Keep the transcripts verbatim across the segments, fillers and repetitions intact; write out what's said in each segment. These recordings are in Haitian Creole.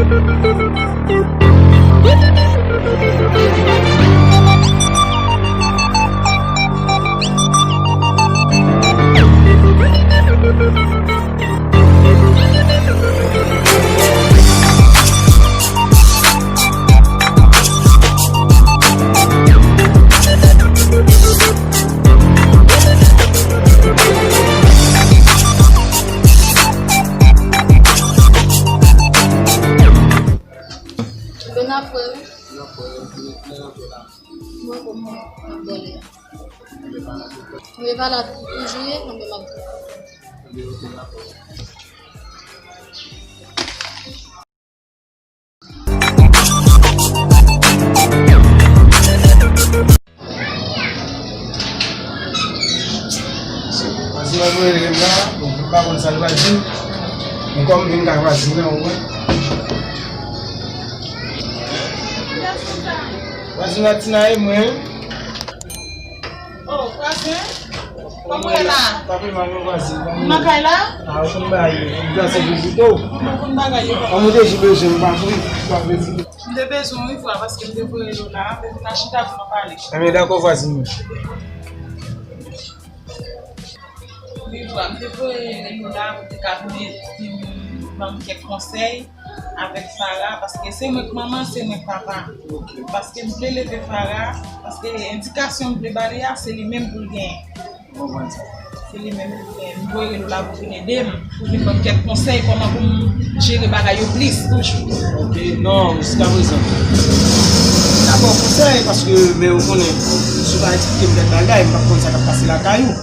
Bon apre wi. Mwen kòman ap bòlè. Mwen pa la toujou ye, mwen menm ap Paske mwen voye rèv la, bon, mwen pa konn sa l pral di. Men kòm m vin ka vwazin nan, ou wè. Vwazin Latina e mwen. Oh, vwazin? Kòman w ye la? Pa fè mal non vwazin. Ou nan kay la? A, ou konn bagay yo. M plase vizite w. Ou konn bagay yo. Kòman ou te jwe bezwen m pa fri, pa fri. M te bezwen w wi vwa, paske m te voye nou la, m te vin la chita pou nou pale. Ebyen, dakò, vwazin mwen. Wi vwa, m te voye nou la pou te ka vin, vin ban m kèk konsèy avèk Farah, paske se mwen k manman, se mwen k papa. Paske m vle leve Farah, paske endikasyon m vle ba li a, se li menm pou l genyen. Mwen konprann sa. Se li menm ki gen. M voye nou la pou vin ede m, pou vin ban m kèk konsèy kòman pou m jere bagay yo plis toujou. Ok, non, jiskaprezan. Dakò, konsèy, paske, men ou konnen, si w pa eksplike m kèk bagay, m p ap konn sa k ap pase lakay ou.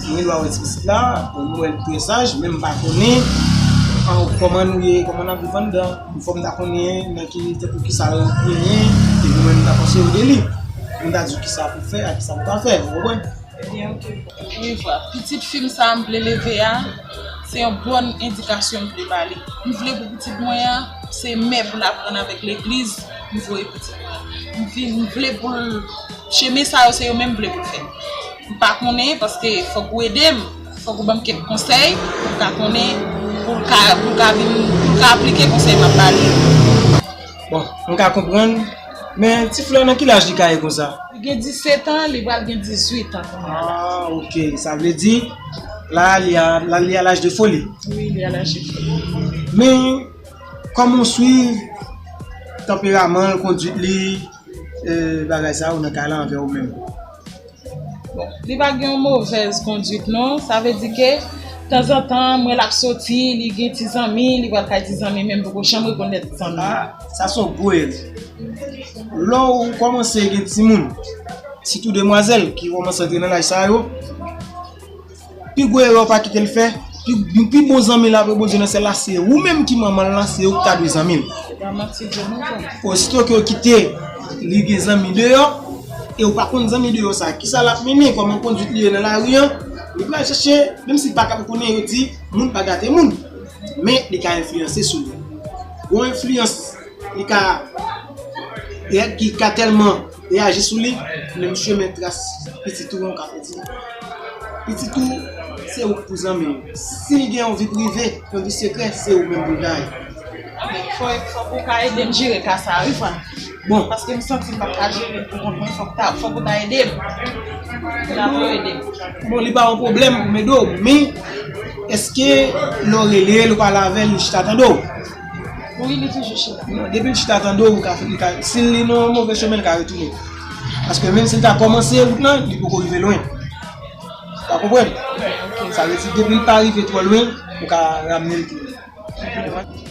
Mwen gen dwa wè ti pitit la, ou wè l trè saj, men m pa konnen, an, kòman nou ye, kòman n ap viv anndan. Fò m ta konnen nan ki, tankou kisa l genyen, epi mwen m ta konseye w de li. Mwen ta di w kisa pou fè ak kisa pou pa fè, ou konprann? Ebyen, ok. Wi, vwa. Pitit fi m sa a, m vle leve a, se yon bòn endikasyon m vle ba li. M vle pou pitit mwen an, se mè pou l aprann avèk legliz, m voye pitit mwen. M vin, m vle pou l, chemen sa yo, se yo menm m vle pou l fè. M pa konnen, paske fòk ou ede m, fòk ou ban m kèk konsèy, pou m ka konnen, pou l ka, pou l ka vin, pou l ka aplike konsèy m ap ba li yo. Bon, m ka konprann, men ti flè nan ki laj li ka ye konsa? Li gen disèt an, li pral gen dizuit an kounye a la. Ah, ok. Sa vle di, la, li a, la, li a laj de foli. Wi, li a laj de foli. Men, kòman w swiv tanperaman l, konduit li, eh, bagay sa yo nan kay la anvè ou menm? Bon, li pa gen yon movèz konduit non. Sa vle di ke tanzantan, m wè l ap soti, li gen ti zanmi, li pral kay ti zanmi, men m poko janm rekonèt zanmi. Ah, sa se yon gwo erè. Lè w kòmanse gen timoun, sitou demwazèl ki kòmanse antre nan laj sa yo, pi gwo erè w pa kite l fè, pi, pi bon zanmi l apre Bondye nan syèl la, se ou menm ki manman l lan, se ou ki ta dwe zanmi l. Se pa manti di nou, non. Osito ke w kite li gen zanmi deyò, e w pa konn zanmi deyò sa, kisa l ap mennen, kòman konduit li ye nan lari an, li pral chèche, menm si l pa ka konnen, yo di, moun pa gate moun. Men, li ka enfliyanse sou li. Gon enfliyans, li ka, ki ka tèlman reyaji sou li, menm chemen tras pitit ou an ka pèdi. Pitit ou, se ou k pou zanmi l. Si l gen yon vi prive, yon vi sekrè, se ou menm pou l gaye. Fò, fòk ou ka ede m jere ka sa a, wi, frè m. Bon. Paske m santi m p ap ka jere l pou kont mwen, fòk ta, fòk ou ta ede m. Fòk ou ede m. Bon, li pa yon pwoblèm pou m ede w, men èske lè w rele l, ou pale avè l, li chita tande w? Wi, li toujou chita. Non, depi l chita tande w, ou ka, li ka, si li nan yon move chemen, li ka retounen. Paske menm si l ta kòmanse wout lan, li poko rive lwen. Ou konprann? Sa vle di, depi l pa rive twò lwen, ou ka ramne l tounen.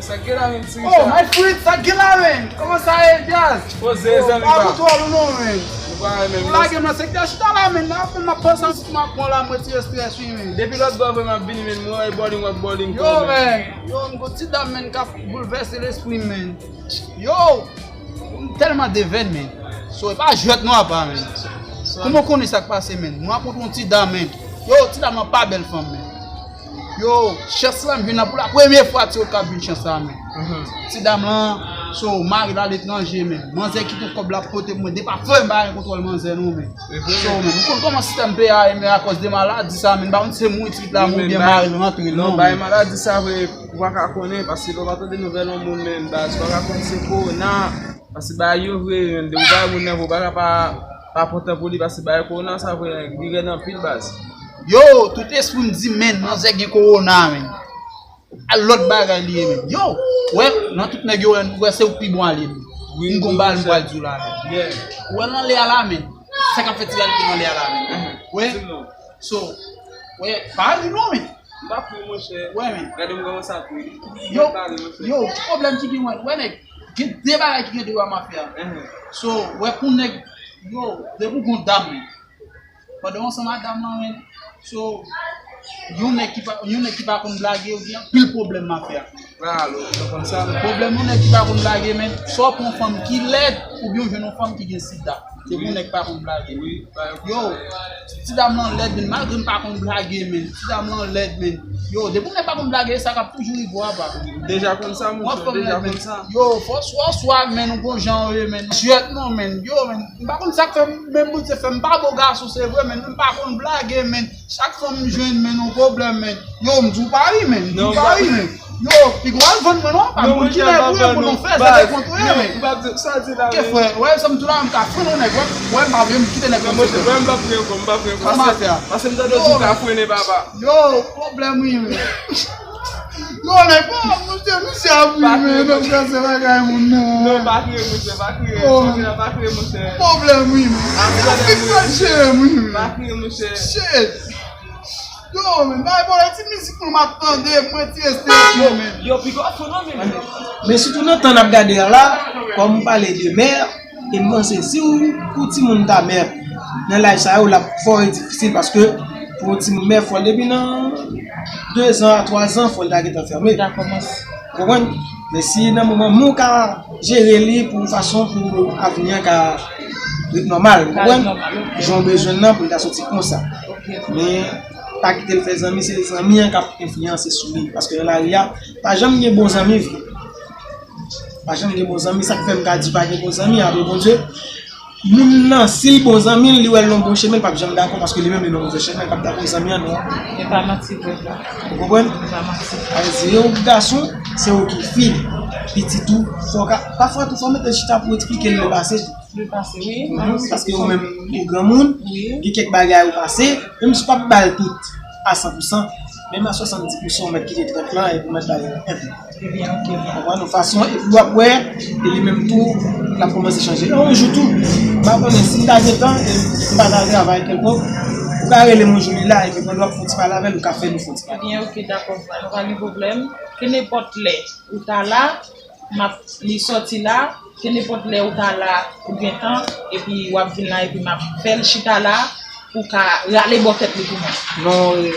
Sa k gen la menm, ti Richard? Oh, my friend, sa k gen la, man? Kòman sa ye, Jazz? Poze, zanmi pa. Pa kontwòl ou non, man. Nou pa menm. Ou lage m nan sektè chita la, man. Nan apèn m ap pase ansanm ak mwen la, m retire strès, wi, man. Depi lòt bò vre m ap vini, man. Mwen wè bowling, w ap bowling tou, man. Yo, man. Yo, m gon ti dam, man, k ap boulvèse lespri m, man. Yo! M tèlman devèn, man. So, e pa jwèt non apa, man. Kòman w konnen sa k pase, man? Mwen ap montre yon ti dam, man. Yo, ti dam lan pa bèl fanm, men. Yo, chans la m jwenn nan pou la premye fwa, ti yo k ap vin chans la, men. Ti dam lan, so, mari l aletranje, men. Manzè ki gen kòb l ap pote pou mwen, depi afè m pa gen kontwòl manzè, non, men. So, men, ou konn kòman sistèm peyi a ye, men, akòz de maladi sa, men, m pa konn si se mouri ti la, oubyen mari l rantre l, non, men. Bay maladi sa vre, ou pa ka konnen, paske lè w pa tande nouvèl yon moun, men, baz, ou pa ka konn se kowona. Paske bagay yo vre, men, depi w bay moun nan, ou pa ka pa, pa kontan pou li, paske bagay kowona sa vre, li rèd anpil, baz. Yo, tout espri m di, men, manzè gen kowona, men. A lòt bagay li ye, men. Yo, wè, nan tout nèg yo, wè, se ou k pi bon ale, men. M gon bagay m pral di w la, men. Wè, nan lè a la, men. Sa k ap fè ti ralite nan lè a la, men. Wè. So, wè, pa ri non, men. M p ap ri, monchè. Wè, men. Gade m kòmanse ap ri. Yo, yo, ki pwoblèm ki gen, wè, wè, nèg. Gen de bagay ki gen de wa mafya. So, wè, pou nèg, yo, depi w gon dam, men. Pandan w ansanm ak dam nan, men. So, yon nèg ki pa, yon nèg ki pa konn blage, ou gen anpil pwoblèm mafya. Pwoblèm yon nèg ki pa konn blage, men. Swa w pran yon fanm ki lèd, oubyen w jwenn yon fanm ki gen sida. Depi yon nèg pa konn blage. Yo, ti dam lan lèd, men, malgre m pa konn blage, men. Ti dam lan lèd, men. Yo, depi yon nèg pa konn blage, sa k ap toujou rive w apa. Deja konn sa, monchè, deja konn sa. Yo, fò swa, swa, men, ou gon jan w ye, men. Jwèt non, men. Yo, men, m pa konn sa k fè, men, Bondye fè m pa bon gason, se vre, men, m pa konn blage, men. Chak fwa m jwenn, men, yon pwoblèm, men. Yo, m di w pa ri, men. M di w pa ri, men. Yo, piga w al vann mwen non, pa konn kilè pou yo pou nou fè, se te kont ou ye, men. Ke frè, wè, sa m di w la, m ka frennen nèg, wè, wè, m pa vle m kite nèg konn se frè. Mwen, m p ap frennen ankò, m p ap frennen ankò. Sa m tande w di w ka frennen, papa. Yo, pwoblèm wi, men. Yo, nèg, bon, monchè, misye ap ri, men, nèg sa se bagay moun nan. Non, pa kriye, monchè, pa kriye. Chante la, pa kriye, monchè. Pwoblèm wi, men. Afrik pral jere m wi, men. Pa kriye, monchè. Shit. Yo, men, bay bò, ti mizik pou m ap tande, mwen ti reste yo, men. Yo, piga w fò non, men. Men sitou nan tan n ap gade a la, kòm ou pale de mè, e m panse si w, pou timoun ta mè nan laj sa yo, l ap fò e difisil paske pou yon timoun mè, fò l depi nan de zan a twa zan, fò l ta gentan fèmen. Ou konprann? Men si nan moman men w ka jere li pou yon fason pou avni an ka ret nòmal, ou konprann? Jan w bezwen l nan pou l ta soti konsa. Men pa kite l fè zanmi, se zanmi an k ap enfliyanse sou li. Paske nan lari a, pa janm gen bon zanmi vre. Pa janm gen bon zanmi, sa k fè m ka di pa gen bon zanmi, apre Bondye, moun nan, si l bon zanmi l, li wè l nan bon chemen, l p ap janm dakò, paske li menm li nan movè chemen, l p ap dakò zanmi an non. E pa manti vre sa. Ou konprann? E pa manti. Sa vle di, yon gason, se ou ki fi l, pitit ou, fò w ka, pafwa tou fò w mete l chita pou w eksplike l lè pase tou. Lè pase, wi. Paske ou menm, ou granmoun, gen kèk bagay ou pase, menm si w p ap ba l tout a san pou san, menm a swasanndis pou san, ou mèt kite trant lan, epi ou mèt ba l enpe. Ebyen, ok. Konprann? Yon fason, epi w ap wè, e li menm tou, l ap kòmanse chanje. E yon jou tou, m pa konnen si m ta gen tan, e m pa ta travay kèlkonk, ou ka rele m yon jou li la, epi pandan w ap fè yon ti pale avè l, ou ka fè nou fè yon ti pale. Ebyen, ok, dakò, frè, nou pa gen pwoblèm. Ke nenpòt lè ou ta la, m ap, li sòti la, ke nenpòt lè ou ta la, ou gen tan, epi w ap vin la, epi m ap fè l chita la, pou w ka rale bò tèt li pou mwen. Non, e,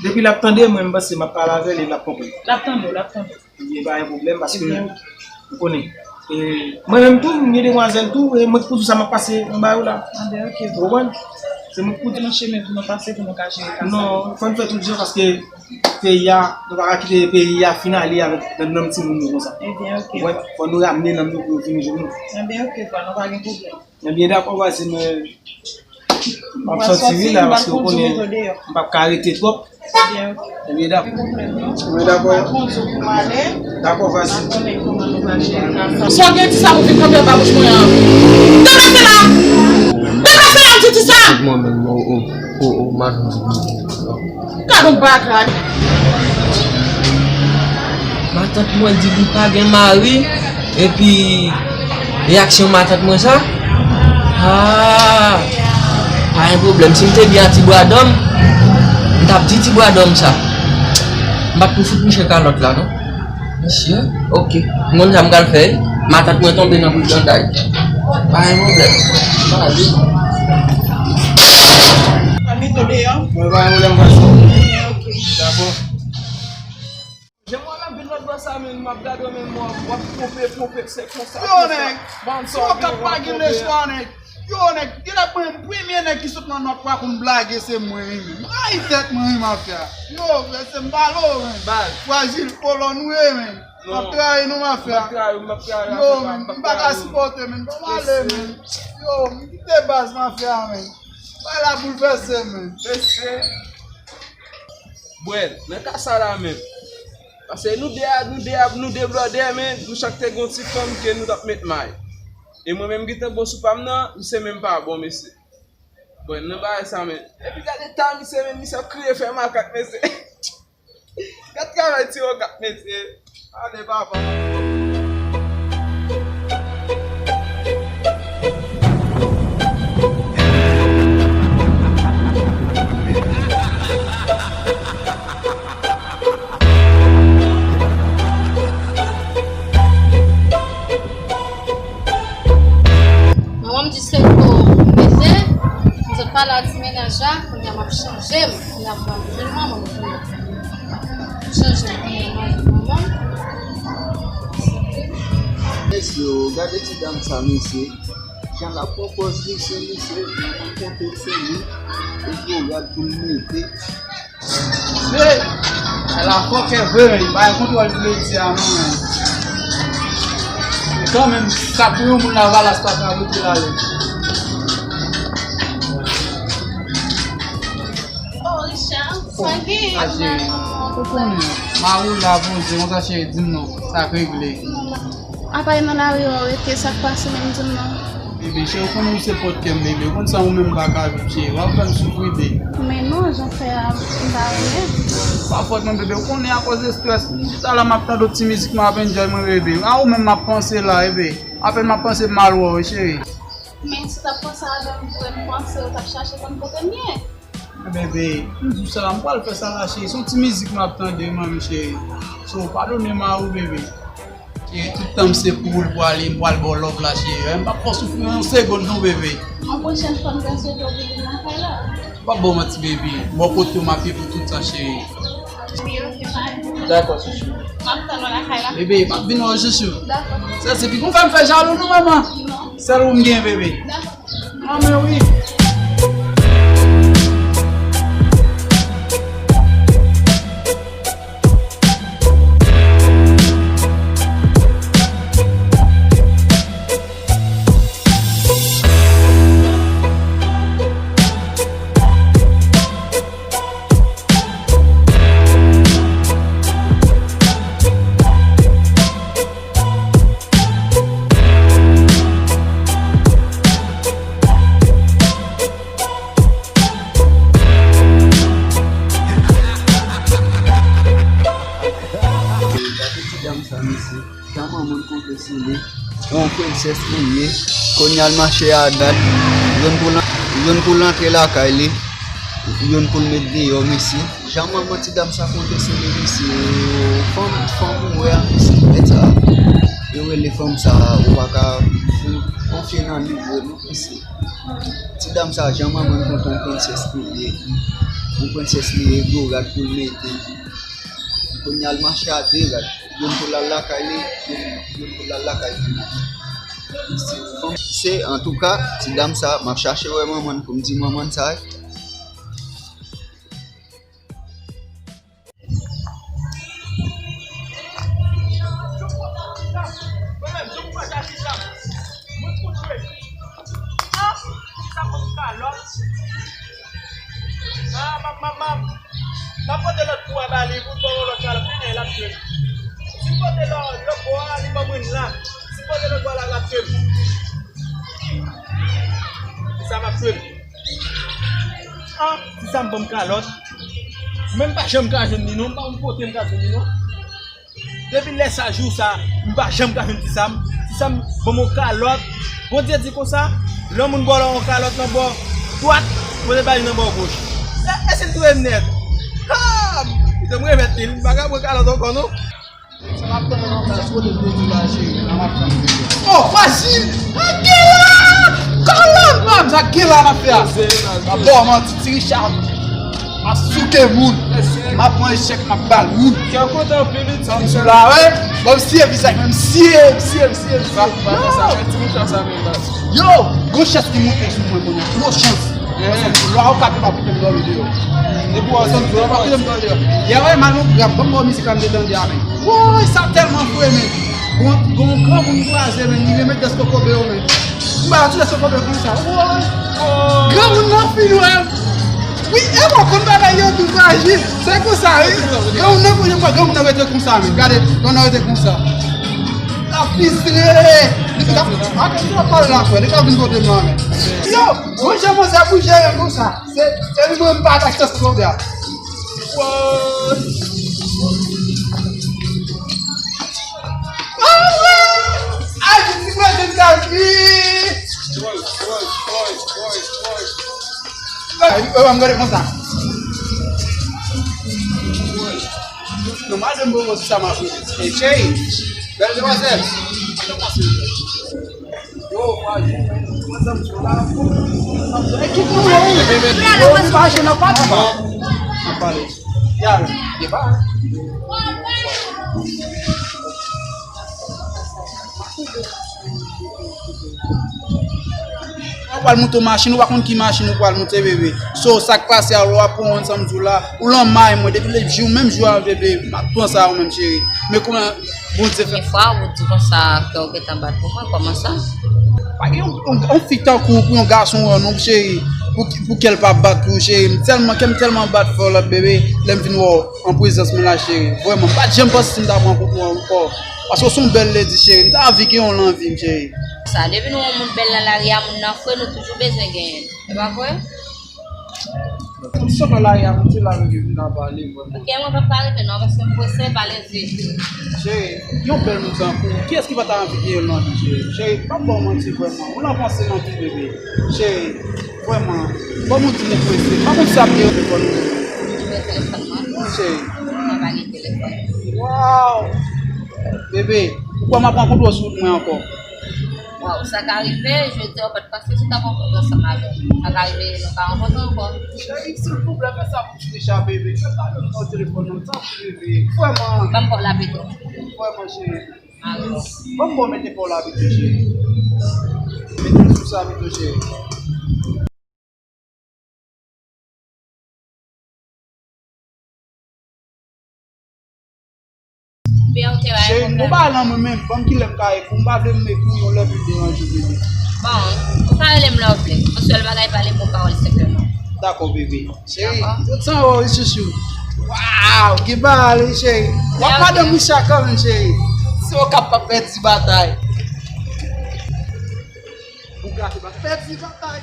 depi l ap tande, mwen, m panse m ap pale avè l e l ap konprann. L ap tande w, l ap tande w. Ebyen, pa gen pwoblèm, paske ou konnen. E, mwen menm tou, m gen demwazèl tou, e mwen k pou di w sa m ap pase anba yo la. Anben, ok. Ou konprann? Se mwen k pou di w. Nan chemen pou nou pase, pou nou ka jere ka sa. Non, fò n fè tout jan, paske peyi a, nou pa ka kite peyi a fin ale avèk nan, nan timoun yo konsa. Ebyen, ok. Ou konprann? Fò nou ramne nanm yo pou yo vin jwenn nou. Anben, ok, pa, nou pa gen pwoblèm. Ebyen, dakò, vwazin, mwen, m ap sòti wi la, paske ou konnen, m p ap ka rete twòp. Ebyen, dakò. Mwen dakò. Dakò, vwazin. Sa w gen di sa pou fin kanpe anba bouch mwen an? Deplase la! Deplase la, m di di sa! Mwen menm, o, o, o, o, madanm. Gad yon bagay. Matant mwen di li pa gen mari, epi reyaksyon matant mwen sa, ah, pa gen pwoblèm. Si m te byen a ti bradòm, m t ap di ti bradòm sa. M pa t pou fout mouche kalòt la, non. Mesye, ok. M konn sa m pral fè. Matant mwen tonbe nan briganday. Pa gen pwoblèm. Pa ale. Mwen pa gen pwoblèm, vwazin. Dakò. Jan mwen ap vin lòt bò sa, men, m ap gade w, men, w ap, w ap ponpe, ponpe, se konsa, yo, konsa. Nèg, si w ap pa gen lespwa, nèg. Yo, nèg, genlè mwen menm premye nèg ki sot nan nòt pa konn blage se mwen wi, men. M rayi tèt mwen wi, mafya. Yo, frè, se m pale w, men. Baz. Frajil kolòn ou ye, men. M ap trayi nou, mafya. M ap trayi, m ap trayi, yo, men, m pa ka sipòte, men. Ban m ale, men. Yo, m kite baz, mafya, men. Bagay la boulvèse, men. Mesye. Bwè, nan ka sa la menm. Paske nou de a, nou de a, nou de blòdè, men nou chak te gen yon ti fanm ke nou t ap met may. E mwen menm gentan bon sou pa m nan, misye menm pa bon, mesye. Bon, nan bagay sa, men. Epi gade ta misye, men misye ap kriye fè makak, mesye. Gad travay ti wòk ap mete. Ale, papa. Manman m di se pou m beze, m sot pale a ti mennaj la, kounye a m ap chanje m, kounye a m pral jwenn manman m kounye a. M chanje m kounye a, m al jwenn manman m. Mesye, gade ti dam sa, mesye. Jan l ap pran pòz li, se li, se li, m konte se li. E gwo rad pou l mete. Hey! Ala fòkè vre, men li pa gen kontwòl di meti a non, men. Men kanmenm, sa pou yon moun Lavalas pa ka rete la, yo. Oh, Richard, sa gen? Sa gen. Ou konnen, mari w la, Bondye, konsa cheri, di m non, sa k regle. Apa e nan lari w rete, sa k pase menm, di m non. Bebe, cheri, ou konnen ou se pòt kè m, bebe. Ou konn sa ou menm m pa ka viv, cheri. W ap fè m soufri, bebe. Men non, jan fè a, m pa renmen. Pa fòt mwen, bebe. Ou konnen akoz estrès. Depi talè m ap tande ti mizik, m ap enjoy mwen, bebe. A ou menm m ap panse la, bebe. Apèn m ap panse m al wè w, cheri. Men si w t ap panse avè m vre, m panse w t ap chache konn kote m ye. Bebe, m di w sa, m pral fè sa la, cheri. Se yon ti mizik m ap tande, manmi cheri. So, padone m a ou, bebe. Cheri, tout tan m se pou ou l pwale, m pral ba w love la, cheri. M p ap fè w soufri yon segonn non, bebe. Yon pwochèn fwa m ta swete w vin nan kay la. M p ap ba w manti, bebe. Bò kote w m ap ye pou tout tan, cheri. Wi, ok, bye. Dakò, chouchou. M ap tann ou lakay la. Bebe, m ap vin wè w, chouchou. Dakò. Sèl se pitit ou fè m fè jalou, non, manman? Non. Sèl ou m gen, bebe. Dakò. Anmè wi. Gade ti dam sa, mesye. Jan manman l konte sou li. Yon prensès li ye. Kounye a l mache a gad. Youn pou l an-, youn pou l antre lakay li. Youn pou l met deyò, mesye. Jan manman ti dam sa konte sou li, mesye. Fanm, fanm ou wè a, mesye. Tèt sa. Yo rele fanm sa, ou pa ka konfye nan li vre, non, mesye. Ti dam sa, jan manman l konte yon prensès li ye. Yon prensès li ye, gwo rad pou l mete. Kounye a l mache a de rad. Youn pou l al lakay li, youn, youn pou l al lakay fi nan. Se, antouka, ti dam sa, m ap chache wè manman l pou m di manman l sa. Ah, mam, mam, mam. M ap pote lòt kou a ba li pou l ban mwen lòt kalòt, men l ap jwe. Si m pote lò-, lòt bò a, li ban mwen la. Si m pote lòt bò la, l ap jwe. Sa m ap jwe. Ah, si sa m ban m kalòt. Men m pa janm ka jwenn li non, m pa konn kote m ka jwenn li non. Depi lè sa, jou sa, m pa janm ka jwenn Ti Sam. Ti Sam ban m yon kalòt. Bondye di konsa, lè yon moun ba w yon kalòt nan bò dwat, Bondye ba li nan bò goch. E, e si l touye m nèt? Ha! Kite m remèt li, m pa ka pran kalòt ankò non. Sa m ap tann nan klas kote m te di la, cheri, la m ap tann. Oh, Fajil! Sa gen la! Kalòt, man! Sa gen la, mafya! Sa bò, man, ti, ti Richard. M ap souke moun. M ap pran echèk, m ap ba l moun. Kè w kontan anpil, wi, ti mesye. Sa m sou la, wi. Bon, m siye vizaj mwen, m siye, m siye, m siye, m siye. Pa, pa fè sa, men ti mesye sa menm la. Yo, gwo chans ki monte sou mwen kounye a. Gwo chans. Paske lwa ou ka pa kite m dòmi deyò. Depi w wè sa, w pa kite m dòmi deyò. Yè, wè, Manogram, ban m bon mizik la m te tande a, men. Woy, sa tèlman fre, men. Gon, gon granmoun kwaze, men, li remèt dèske kobe yo, men. M ba yo ti dèske kobe konsa. Woy. Granmoun nan fin wè m. Wi, e mwen konn bagay yo tou frajil. Se konsa, wi. Granmoun nan, granmoun nan rete konsa, men. Gade, granmoun nan rete konsa. L ap fistre. Depi l ap, a, kòm si l ap pale la, frè. Depi l ap vin kote m la, men. Yo, bon jan manzè pou jere konsa. Se, se li mwen m pa atak chans kote a. Woy. Ah, woy. Ay, ti mwen te kapi. Woy, woy, woy, woy, woy. Ay, woy, m gade konsa. Non, madanm bobo, se sa m ap di. Ey, cheri. Bèl demwazèl. Yo, pa jwe. Mwen sanm sou la. Ekip nou, yo. Yo, nou pa jwe nan pati. N ap pale. Ya, deba. Ou pral moute yon machin, ou pa konn ki machin ou pral moute, bebe. So, sa k pase a, w ap pran yon sanm di w la, ou lan may mwen, depi le jou, menm jou a, bebe, m ap pran sa ou menm, cheri. Men kouman Bondye fè. Premye fwa ou di konsa kè w gentan bat pou mwen, kòman sa? Pa gen yon, yon, yon fi tankou w pou yon gason wè w non, cheri. Pou, pou kè l pa bat pou ou, cheri. M tèlman, kè m tèlman bat fò lòt, bebe, lè m vin wè w an prezans mwen la, cheri. Vrèman, m pa t janm panse si m ta pran kou pou ou ankò. Paske w se yon bèl ledi, cheri. M ta anvi gen w nan vi m, cheri. Sa, depi nou wè yon moun bèl nan lari a, moun nan fre, nou toujou bezwen genyen l. Se pa vre? M sot nan lari a, m di la, men vin la pale, vrèman. Ok, mwen p ap ka rete non, paske m prese, pale vit. Cheri, yon bèl moun tankou w, kiyès ki pa ta anvi gen l nan vi, cheri? Cheri, pa m ba w manti, vrèman. Moun lan panse nan tou, bebe. Cheri, vrèman, ban m yon ti moman prese. M pa konn si ap gen telefòn ou. Ou jwe telefòn mwen? Wi, cheri. Mwen pa gen telefòn. Waw! Bebe, ou kwè m ap rankontre w sou wout mwen ankò? Waw, sa ka rive, jodi a ou pa t panse si w t ap rankontre ansanm avè m. Sa ka rive, nou ka rankontre ankò. Cheri, silvouplè, fè sa pou ti Richard, bebe. Fè pa nou nan telefòn nan, tanpri, bebe. Vrèman. Ban m ba w la pito. Vrèman, cheri. Alò. Ban m ba w mete pa w la pito, cheri. Mete l sou sa pito, cheri. Cheri, m gon bagay nan men m, ban m kilè m ka ekri w, m pa vle m ekri w yon lè pou m deranje w, bebe. Bon, ou ka rele m lè w vle. Yon sèl bagay, pale m yon pawòl senpleman. Dakò, bebe. Cheri, dakò. Tout sa w, wi, chouchou. Waw, gen bagay, wi, cheri. W ap madanm Richard kanmenm, cheri. Si w kapab pèdi batay. Ou gate batay. Pèdi batay.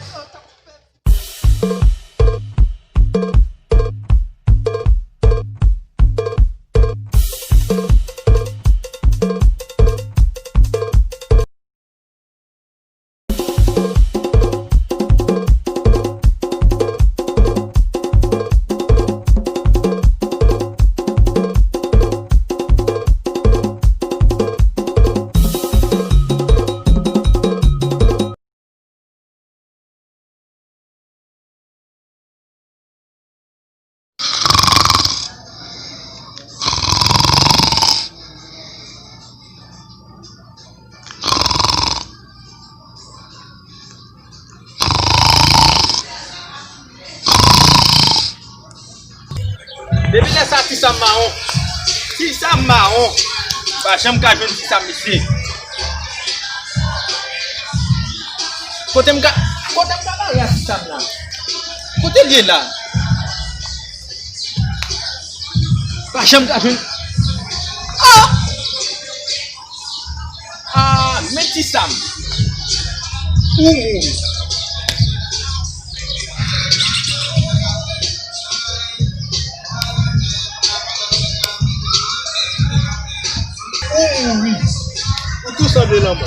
Depi lè sa ti Sam mawon. Ti Sam mawon. Pa janm ka jwenn ti Sam mesye. Kote m ka, kote m ka bare a ti Sam la? Kote l ye la? Pa janm ka jwenn. Ah! Ah, men ti Sam. Ou mouri. Ou mouri. Ou tou sanble lanmò.